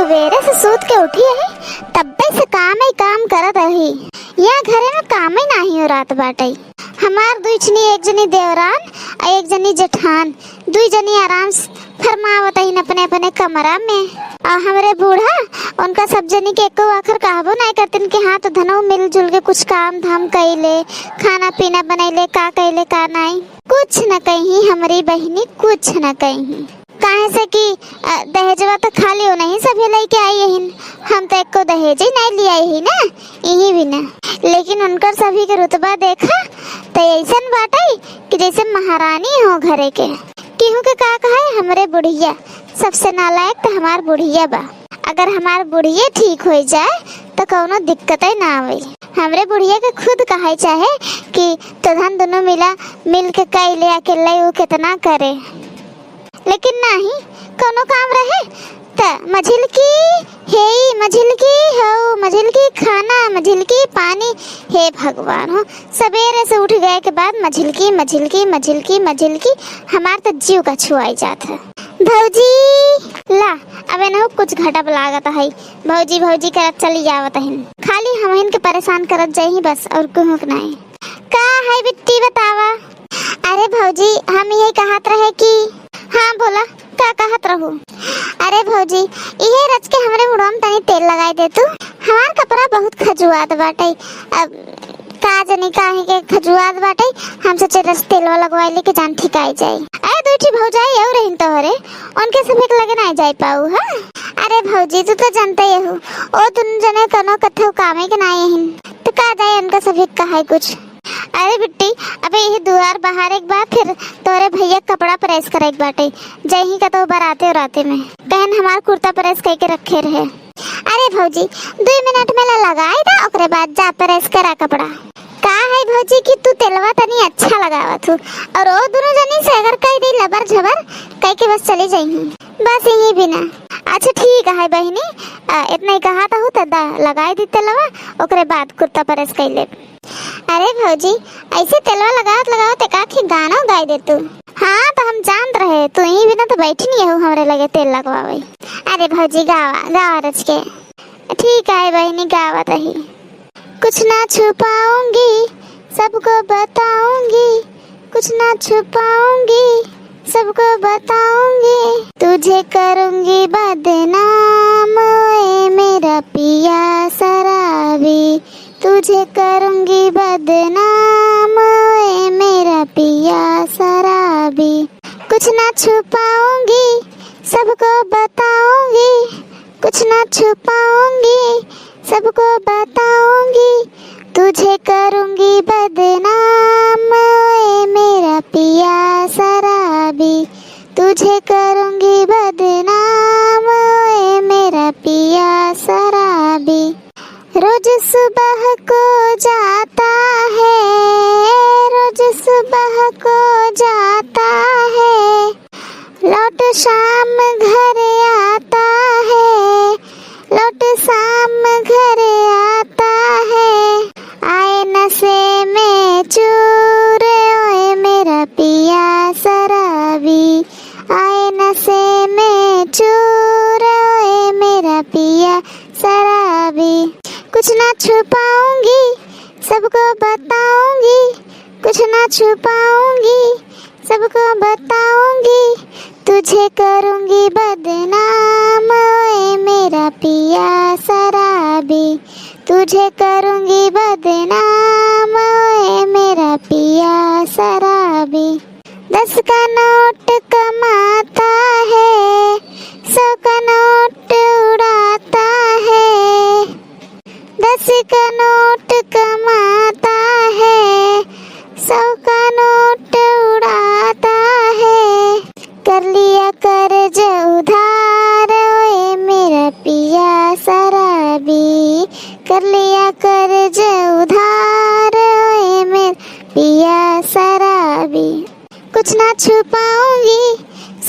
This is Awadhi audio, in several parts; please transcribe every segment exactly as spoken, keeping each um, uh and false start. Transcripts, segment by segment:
सवेरे से सूत के उठी है, तब्बे से काम ही काम करत रही। या घरे में काम ही नाही हो रात बाटे। हमार दुइ जनी, एक जनी देवरान आ एक जनी जेठान, दुइ जनी आराम से फरमावत हईन अपने अपने कमरा में। आ हमरे बूढ़ा उनका सब जनी के एको आखर कहबो नाही करतिन कि हाँ, तो धनो मिलजुल के कुछ काम धाम कइले, खाना पीना बनइले, का कइले का नाही, कुछ न कही हमरी बहिनी, कुछ न कही। काहे से कि, अ, दहेजवा त खाली उनही सभे लइके आई हईन, हम त एको दहेज ही नाही लियाई ही ना, इही बिना। लेकिन उनकर सभी के रुतबा देखा त अइसन बाटे कि जइसे महारानी हो घरे के। केहू के का कहे, हमरे बुढ़िया, सबसे नालायक त हमार बुढ़िया बा। अगर हमार बुढ़िये ठीक होइ जाए त कउनो दिक्कते ना आवे। हमरे बुढ़िया के खुद कहे चाहे कि तो धन दुनो मिला, मिल के कइले, अकेले उ केतना करे। लेकिन नाही, कउनो काम रहे त मझिलकी, हे ई मझिलकी, हौ मझिलकी, खाना मझिलकी, पानी, हे भगवान हो, सबेरे से उठ गए के बाद मझिलकी, मझिलकी, मझिलकी, मझिलकी, हमार त जीव का छुआई जात है। भौजी, ला, अब एनहु कुछ घटब लागत है, भौजी, भौजी करत चली आवत हईन, खाली हमहिन के परेशान करत जाई बस, और कुहू के नाही। का है बिट्टी, बतावा? अरे भौजी, हम इहे कहत रहे कि, हाँ बोला, का कहत रहू? अरे भौजी, इहे रच के हमरे मुड़वा में तनी तेल लगाई दे तू। हमार कपड़ा बहुत खजुआत बाटे, अब का जनी काहे के खजुआत बाटे, हम सोचे रच तेलवा लगवाई ले के जान ठिकाई जाई। अरे दुइ ठी भौजाई और रहिन तोहरे, उनके सभे के लगे नाही जाई पाऊ, हाँ? अरे भौजी, तू तो जानते ही हो, ओ दुनो जने कउनो कथो कामे के नाही हईन, तो का जाए उनका सभे के कहाई कुछ। अरे बिट्टी, अबे यही दुआर बहारे के बा, फिर तोरे भैया कपड़ा प्रेस करे के बाटे, जइही कतहु बराते उराते में, कहन हमार कुर्ता प्रेस कइके रखे रहे। अरे भौजी, दुइ मिनट में ला लगाई दा, ओकरे बाद जा प्रेस करा कपड़ा। का है भौजी कि तू तेलवा तनी अच्छा लगावत हू, और ओ दुनो जनी से अगर कह दी लबर झबर, कह के बस चली जाइही, बस इही बिना। अच्छा ठीक है बहिनी, आ, इतना ही कहत हू त दा लगाई दी तेलवा, ओकरे बाद कुर्ता प्रेस कइ लेब। अरे भौजी, ऐसे तेलवा लगावत लगावत एकाखी गानो गाई दे तू। हाँ, तो हम जानत रहे, तू ही बिना तो बैठी नहीं हो हमरे लगे तेल लगवावे। अरे भौजी, गावा, गावा रच के। ठीक है बहिनी, गावत रही। कुछ ना छुपाऊंगी, सबको बताऊंगी, कुछ ना छुपाऊंगी, सबको बताऊंगी। तुझे करूंगी बदनाम, ओए मेरा पिया शराबी, तुझे करूंगी बदनाम, ओए मेरा पिया शराबी। कुछ ना छुपाऊंगी, सबको बताऊंगी, कुछ ना छुपाऊंगी, सबको बताऊंगी। तुझे करूंगी बदनाम, ओए मेरा पिया शराबी, तुझे करूंगी बदनाम, ओए मेरा पिया शराबी। रोज सुबह को जाता है, रोज सुबह को जाता है, लौट शाम घर आता है, लौट शाम घर आता है। आए नशे में चूर, ओए मेरा पिया शराबी, आए नशे में चूर, ओए मेरा पिया शराबी। कुछ ना छुपाऊंगी, सबको बताऊंगी, कुछ ना छुपाऊंगी, सबको बताऊंगी। तुझे करूंगी बदनाम, ओए मेरा पिया शराबी, तुझे करूंगी बदनाम, ओए मेरा पिया शराबी। दस का नोट कमाता है, सौ का नोट उड़ाता है। दस का नोट कमाता है, सौ का नोट उड़ाता है। कर लिया कर्ज उधार, ओए मेरा पिया शराबी, कर लिया कर्ज उधार, ओए मेरा पिया शराबी। कुछ ना छुपाऊंगी,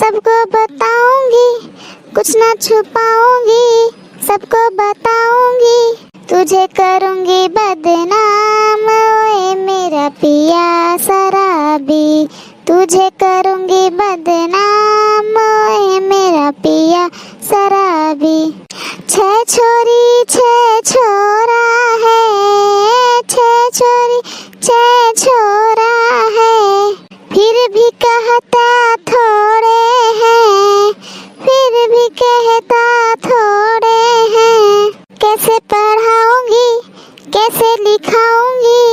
सबको बताऊंगी, कुछ ना छुपाऊंगी, सबको बताऊंगी। तुझे करूंगी बदनाम, ओए मेरा पिया शराबी, तुझे करूंगी बदनाम, ओए मेरा पिया शराबी। छह छोरी छह छोरा है, छह छोरी छह छोरा है, फिर भी कहता थोड़े हैं, फिर भी कहता थोड़े हैं। कैसे पढ़ाऊंगी, कैसे लिखाऊंगी,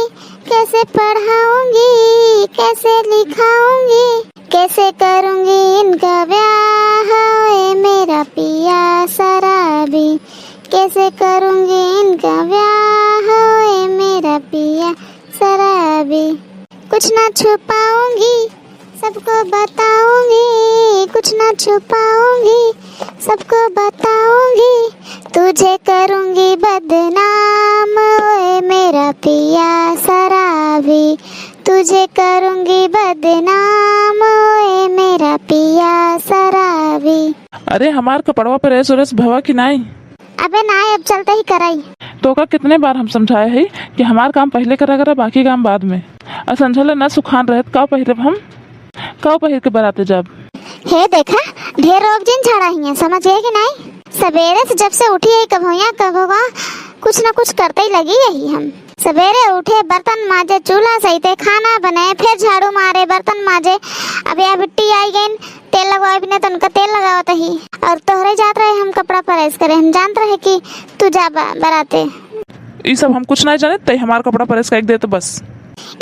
कैसे पढ़ाऊंगी, कैसे लिखाऊंगी, कैसे करूंगी इनका ब्याह, ओए मेरा पिया शराबी, कैसे करूंगी इनका ब्याह, ओए मेरा पिया शराबी। कुछ ना छुपाऊंगी, सबको बताऊंगी, कुछ ना छुपाऊंगी, सबको बताऊंगी, तुझे करूंगी बदनाम, ओए मेरा पिया शराबी, तुझे करूंगी बदनाम, ओए मेरा पिया शराबी। अरे, हमार कपड़वा प्रेस उरेस भवा कि नाई? अबे नाई, अब चलते ही कराई। तोका कितने बार हम समझाए हई कि हमार काम पहिले करा करा, बाकी काम बाद में। अउर संझा ले ना सुखान रहे त का पहिरब हम? का पहिर के बराते जाब? हे देखा, ढेर रोब जिन झाड़ा हियाँ, समझ गए कि नाई? सबेरे से जब से उठी है, कभो यहाँ, कभो वहाँ, कुछ ना कुछ करते ही लगी यही हम। सबेरे उठे, बर्तन माजे, चूल्हा सहिते, खाना बने, फिर झाड़ू मारे, बर्तन माजे। अब या बिट्टी आई गईन, तेल लगवाए बिना तो उनका तेल लगावत ही। अउर तोहरे जात रहे हम कपड़ा प्रेस करे, हम जानत रहे कि तू जा ब-, बराते। ई सब हम कुछ नाई जाने, तई हमार कपड़ा प्रेस कइके देत बस।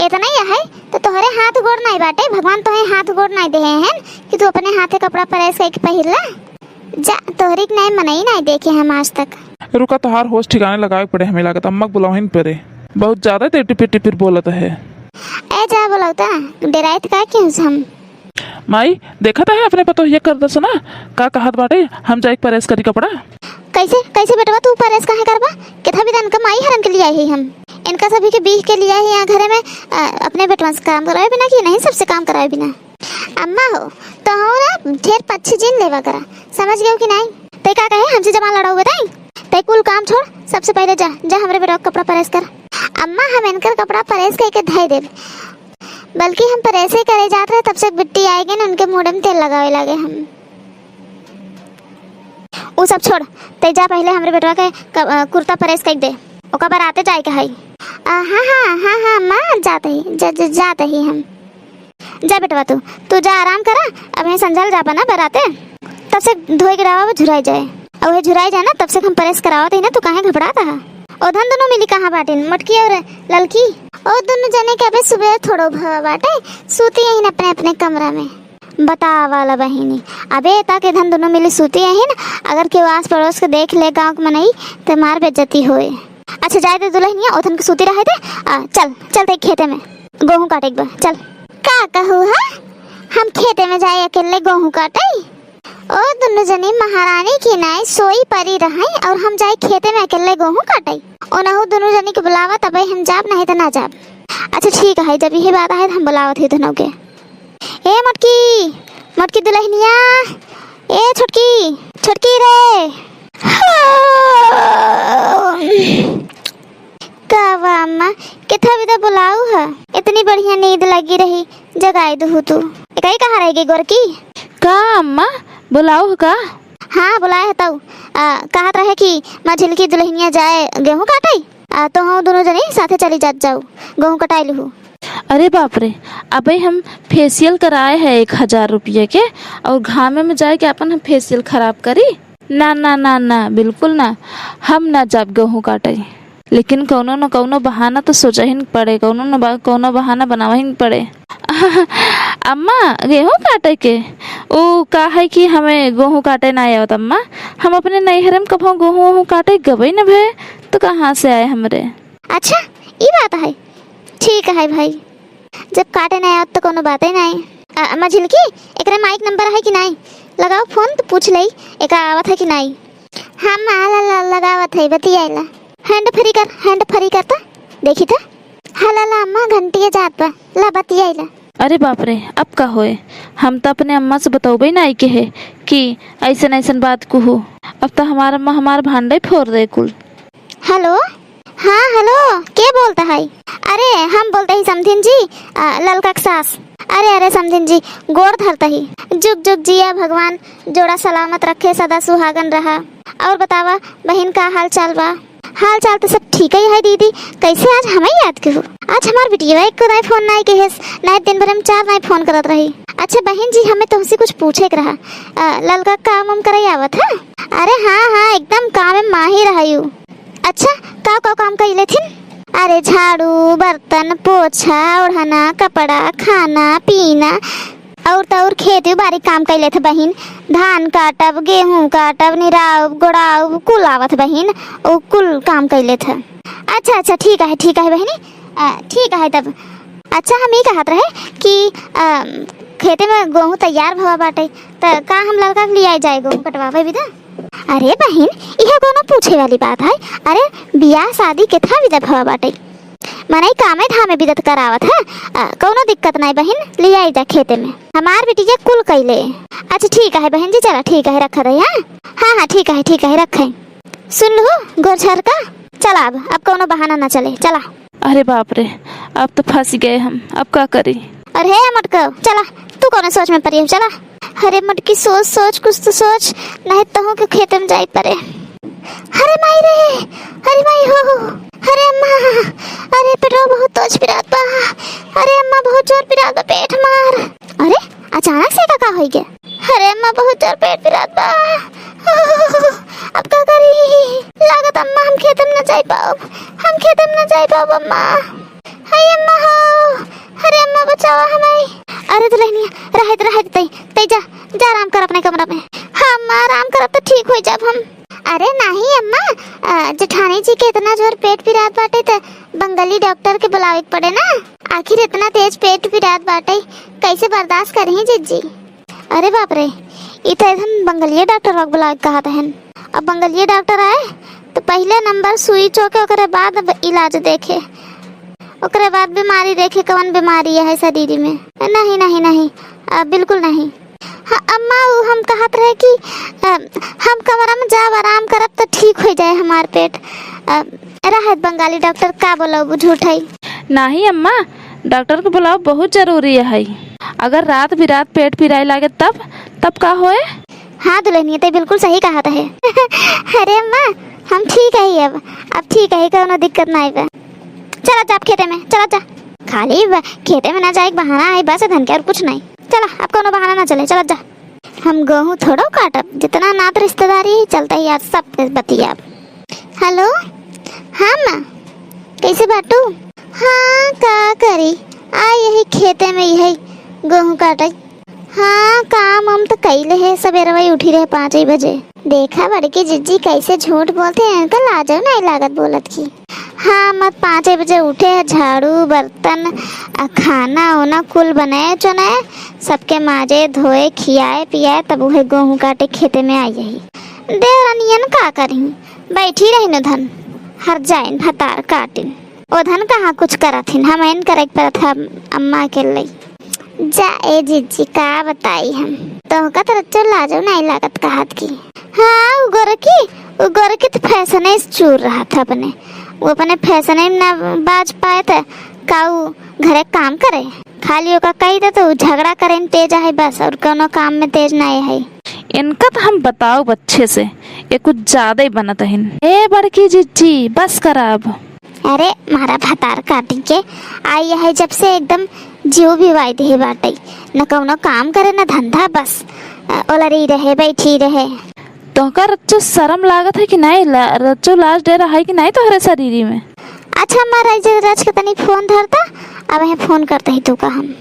इतना ही है तो तोहरे हाथ गोड़ नाई बाटे, भगवान तोहे हाथ गोड़ नाई देहे हैं कि तू अपने हाथे कपड़ा प्रेस कइके पहिर ला। जा, तोहरी के नाई मनई नाई देखे हम आज तक। रुका, तोहार होश ठिकाने लगावे के पड़े, हमें लागत अम्मा के बुलावहिन पड़े। बहुत ज्यादा ते टिपिर टिपिर बोलत है। ए जा बोलौता, डेराइत का क्यों से हम? माई, देखत है अपने पतोहिया कर दसना, का कहत बाटे, हम जाइके प्रेस करी कपड़ा। कैसे, कैसे बेटवा तू प्रेस काहे करबा? केथा भी दन का माई हरन के लिए आई है हम। इनका सभी के बीह के लिए आई है यहाँ घरे में, अ, अपने बेटवा से काम करावे बिना कि नहीं सबसे काम करावे बिना। अम्मा हो, तो हो ना ढेर पच्छी जिन लेवा करा, समझ गयो कि नहीं? तै का कहे हमसे जमा लड़ाओगे तै? तै कुल काम छोड़, सबसे पहले जा, जा हमरे बेटवा के कपड़ा प्रेस कर। अम्मा, हम इनकर कपड़ा प्रेस करके धै देब, बल्कि हम प्रेसे करे जात रहे तब से बिट्टी आए गए न उनके मूड़े में तेल लगावे लागे हम। उ सब छोड़, तै जा पहले हमरे बेटवा के क-, अ, कुर्ता प्रेस कर दे, ओका बराते जाए के हई। अ, हाँ, हाँ, हाँ, हाँ, अम्मा, जात ही, ज-, ज-, जात ही हम। जा बेटवा तू, तू जा आराम करा, अब यहाँ संझल जाबा ना बराते, तब से धोए के डावा वो झुराई जाए, और वह झुराई जाए ना, तब से हम प्रेस करावत ही ना, तू काहे घबरात हा? ओ धन दोनों मिली कहाँ बाटिन, मोटकी और ललकी? ओ दोनों जने के अबे सुबह थोड़ो भवा बाटे, सूती यहीं अपने अपने कमरा में। बतावा ला बहिनी, अबे तक इधन दोनों मिली सूती यहीं, अगर केहू आस पड़ोस के देख ले गाँव के मनई, तो मार बेइज्जती होए। अच्छा जाए दे दुल्हनिया, ओथन के सूती रहे दे। आ, चल, चल ते खेते में, गोहूँ काटे के बा, चल। का कहू है, हम खेते में जाए अकेले गोहूँ काटे? ओ दुनु जनी महारानी की नाई सोई परी रहई और हम जाई खेते में अकेले गोहूँ काटई। ओनहु दुनु जनी के बुलावा तबे हम जाब, नहीं त ना जाब। अच्छा ठीक है, जब यही बात है हम बुलावत ही दुनों के। ए मोटकी, मोटकी दुल्हनिया, ए छोटकी, छोटकी रे। का बा अम्मा, केथा विदा बुलाऊ है? इतनी बढ़िया नींद लगी रही, जगाई दुहु तू। एकई कहाँ रह गई गोरकी? का अम्मा, बुलाऊ है का? हाँ, बुलाए है तऊ। आ, कहत रहे कि मझिलकी दुल्हनिया जाए गेहूं काटई, आ, तो हम दोनों जनी साथे चली जात जाऊ, गेहूं कटाई लुहू। अरे बाप रे, अबे हम फेशियल कराए है एक हजार रुपये के, और घामे में जाए के अपन हम फेशियल खराब करी? ना, ना, ना, ना, बिल्कुल ना, हम ना जाब गेहूं काटे। लेकिन कौनो न कौनो बहाना तो सोचहिन पड़े, कौनो न बा-, कौनो बहाना बनावहिन पड़े। अम्मा, गेहूं काटे के? ऊ का है कि हमें गेहूं काटे ना आवत अम्मा, हम अपने नैहर में कभो गेहूं वहूं काटे गबे न भे, तो कहाँ से आए हमरे? अच्छा, ई बात है। ठीक है भाई, जब काटे नाई आवत तो कोनो बाते नाई। आ, मझिलकी, एकरे माइक नंबर है कि नाई? लगाओ फोन तो पूछ लई, एका आवत है कि नाई? हाँ माँ, ला, ला, लगावत है, बतियाइला। हैंड फ्री कर, हैंड फ्री कर तो, देखी तो। हाँ ला, ला, अम्मा घंटिया जात बा, ला बतियाइला। अरे बाप रे, अब का होए? हम तो अपने अम्मा से बतौबे नाई के है कि ऐसन ऐसन बात कुहू। अब तो हमार अम्मा हमार भांडे फोर दे कुल। हेलो, हाँ, हेलो, के बोलता है? अरे, हम बोलते ही समधिन जी, आ, ललका के सास। अरे, अरे, समधिन जी, गोड़ धरता ही। जुग जुग जिया भगवान, जोड़ा सलामत रखे, सदा सुहागन रहा। और बतावा बहिन, का हाल चाल बा? हाल चाल तो सब ठीक ही है दीदी। कैसे आज हमें याद के हो? आज हमार बिटिया एको दाई फोन नाई किहेस, नाई दिन भर में चार दाई फोन करत रही। अच्छा बहिन जी, हमें तुमसे कुछ पूछे के रहा। अ, ललका काम उम करे आवत है? अरे हाँ हाँ, एकदम काम में माहिर है यू। अच्छा, का का काम कइले थिन? अरे झाड़ू, बर्तन, पोछा, ओढ़ना, कपड़ा, खाना, पीना, और तो और खेती बाड़ी काम कइले थे बहिन। धान काटब, गेहूं काटब, निराउब, गोड़ाउब, कुल आवत बहिन, ओ कुल काम कइले थे। अच्छा अच्छा, ठीक है, ठीक है बहिनी, अ, ठीक है तब। अच्छा, हम ई कहत रहे कि, अ, खेते में गेहूं तैयार भवा बाटे, त का हम लड़का के लियाई जाए गेहूं कटवावे बिदा? अरे बहिन, इहे कोनो पूछे वाली बात है? अरे, बियाह शादी के था बिदा भवा बाटे, मनई कामे धामे बिदा त करावत है। अ, कोनो दिक्कत नाई बहिन, लियाई जा खेते में। हमार बिटिया कुल कइले। अच्छा ठीक है बहिन जी, चला ठीक है, रखा रही, हाँ? हाँ हाँ, ठीक है, ठीक है, रखे। सुन लू गोरझरका, चला अब, अब कोनो बहाना ना चले, चला। अरे बाप रे, अब तो फंस गए हम, अब का करी? अरे हे मटको, चला, तू कौन सोच में पड़ी हो, चला। अरे मटकी, सोच सोच, कुछ तो सोच, नहीं तहूँ के खेते में जाई पड़े। अरे माई रे, अरे माई हो, अरे अम्मा, अरे पेटवा बहुत तेज पिरात बा, अरे अम्मा बहुत जोर पिरात बा पेट हमार। अरे अचानक से का, का होई गया? अरे अम्मा, बहुत जोर पेट पिरात बा। अब का करी? लागत अम्मा, हम खेते में न जाई पाउब, हम खेते में न जाई पाउब अम्मा। हाय अम्मा हो, अरे अम्मा बचावा हमाई। अरे दुल्हनिया, रहे दे, रहे दे, तई, तई जा, जा आराम कर अपने कमरा में। हाँ अम्मा, आराम करब त ठीक हो जाब हम। अरे नाही अम्मा, अ, जेठानी जी के इतना जोर पेट पिरात बाटे त बंगाली डॉक्टर के बुलावे के पड़े ना। आखिर इतना तेज पेट पिरात बाटे, कैसे बर्दाश्त करी जिज्जी? अरे बाप रे, ई त एकदम बंगलिया डॉक्टर लोग बुलावे के कहत हन। अब बंगलिया डॉक्टर आए त पहिले नंबर सुई चोके, ओकरे बाद अब इलाज देखे, ओकरे बाद बीमारी देखे कौन बीमारी है शरीर में। नहीं नहीं नहीं, अ, बिल्कुल नहीं। हाँ अम्मा, उ हम कहत रहे कि, अ, हम कमरा में जाब आराम करब त ठीक हो जाए हमार पेट। अ, रहत बंगाली डॉक्टर का बोलब, उ झूठ है। नाही अम्मा, डॉक्टर के बुलाओ, बहुत जरूरी है। अगर रात बिरात पेट पिराए लागे तब, तब का होए? हाँ दुल्हनिया, ते बिल्कुल सही कहत है। अरे अम्मा, हम ठीक है अब, अब ठीक है, कौनो दिक्कत नाई बा। चला जा खेते में, चला जा। खाली ब-, खेते में ना जाए के बहाना है बस धन के, और कुछ नहीं। चला, अब कौनो बहाना ना चले, चला जा। हम गेहूं थोड़ो काटब, जितना नात रिश्तेदारी है चलता ही आज सब बतियाब। हेलो, हाँ माँ, कैसे बाटू? हाँ का करी, आ यही खेते में यही गेहूं काटे। हाँ काम हम तो कैले है, सबेरवा ही उठी रहे पाँच ही बजे। देखा बड़की जिज्जी कैसे झूठ बोलते हैं, इनका लाजो नहीं लागत बोलत की। हाँ, मत पाँचे बजे उठे है, झाड़ू, बर्तन, आ, खाना ओना कुल बनाए चुनाए, सबके माजे, धोए, खियाए, पियाए, तब उहे गेहूं काटे खेते में आई यही। देवरनियन का करी, बैठी रहिन उधन, हर जाइन भतार काटिन। ओधन कहाँ कुछ करत हिन, हमइन करे के परत है अम्मा के लई। जा ए जिज्जी, का बताई हम, तोहका त रच्चो लाजो नाई लागत कहत की। हाँ, उ गोरकी, उ गोरकी त फैशने से चूर रहत है अपने। उ अपने फैशने में ना बाज पाए त का उ घरे काम करे? खाली ओका कही दे त उ झगड़ा करे में तेज है बस, और कोनो काम में तेज नाई है। इनका त हम बताउब अच्छे से, ये कुछ ज्यादा ही बनत हिन। ए बड़की जिज्जी, बस करा अब। अरे मारा भतार काटी के आई है जब से एकदम जीव भिवाई देहे बाटे, न कौनो काम करे न धंधा, बस अ, ओलरी रहे, बैठी रहे। तोहका रच्चो शरम लागत है कि नाई? ला-, रच्चो लाज डर है कि नाई तोहरे शरीरी में? अच्छा मारा इज्जत रच के तनी फोन धरता, अब है फोन करते ही तू का हम।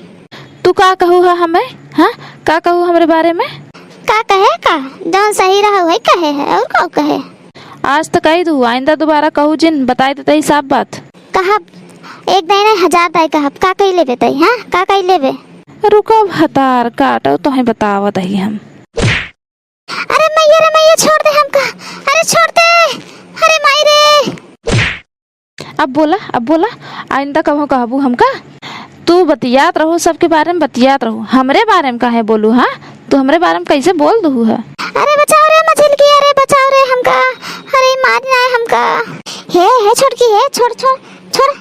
तू का कहू है हमें? हाँ, का कहू हमरे बारे में? का कहे का? जौन सही रहा वही कहे है, और का कहे? आज त कही दू, आइंदा दोबारा कहू जिन, बताई देते ही साफ बात। कहब, एक दाई नहीं हजार दाई कहब, का कही लेबे तई, हाँ? का कही लेबे? रुको भतार काटो, तोहे बतावत ही हम। अरे मैया रे मैया, छोड़ दे हमका, अरे छोड़ दे, अरे माई रे। अब बोला, अब बोला, आइंदा कबहू कहबू हमका? तू बतियात रहो, सबके बारे में बतियात रहो, हमरे बारे में काहे बोलू? हाँ, तू हमरे बारे में कैसे बोल दू है? अरे बचाओ रे मझिलकी, अरे बचाओ रे हमका, अरे मारी ना हमका। हे, हे छोटकी, हे छोड़, छोड़, छोड़।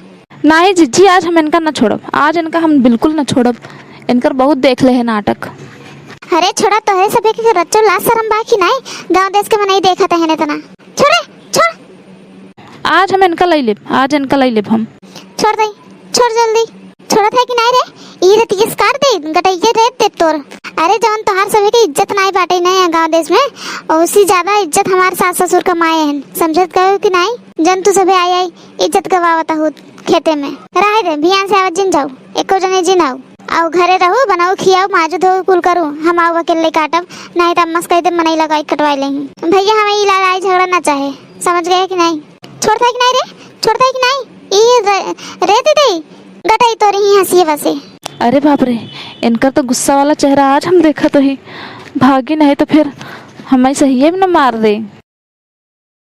नाही जिज्जी, आज हम इनका ना छोड़ब, आज इनका हम बिल्कुल ना छोड़ब, इनकर बहुत देख ले है नाटक। अरे छोड़ा, तोहरे सभे के रच्चो लाज सरम बा कि नाई? गाँव देश के मनई देखत हैं इतना। छोड़े, छोड़। आज हम इनका लई लेब, आज इनका लई लेब हम। छोड़ दई, छोड़ जल्दी। छोड़त है कि नाई रे? ई रतियस काट दे, गटैया रेत दे तोर। अरे जवन तोहार सभे के इज्जत नाई बाटे ना यहाँ गाँव देश में, उसी ज्यादा इज्जत हमार सास ससुर कमाए हैं। समझत गयो कि नाई? जन तू सभे आई आई इज्जत गवावत हो खेते में। रहे दे, बिहान से आवत जिन जाऊ, एको जने जिन आऊ। आऊ घरे रहू, बनाऊ, खियाऊ, माजू धोऊ, कुल करू। हम आऊ अकेले काटब, नाई त अम्मस कह दे मनई लगाई कटवाई लेही। भैया हमें ई लड़ाई झगड़ा ना चाहे, समझ गए कि नाई? छोड़ता है कि नाई रे? छोड़ता है कि नाई? ई रे, रे दीदी, गटई तोरी ही हंसी बसे। अरे बाप रे, इनकर तो गुस्सा वाला चेहरा आज हम देखत ही। भागी नहीं तो फिर हमें सही में न मार दे।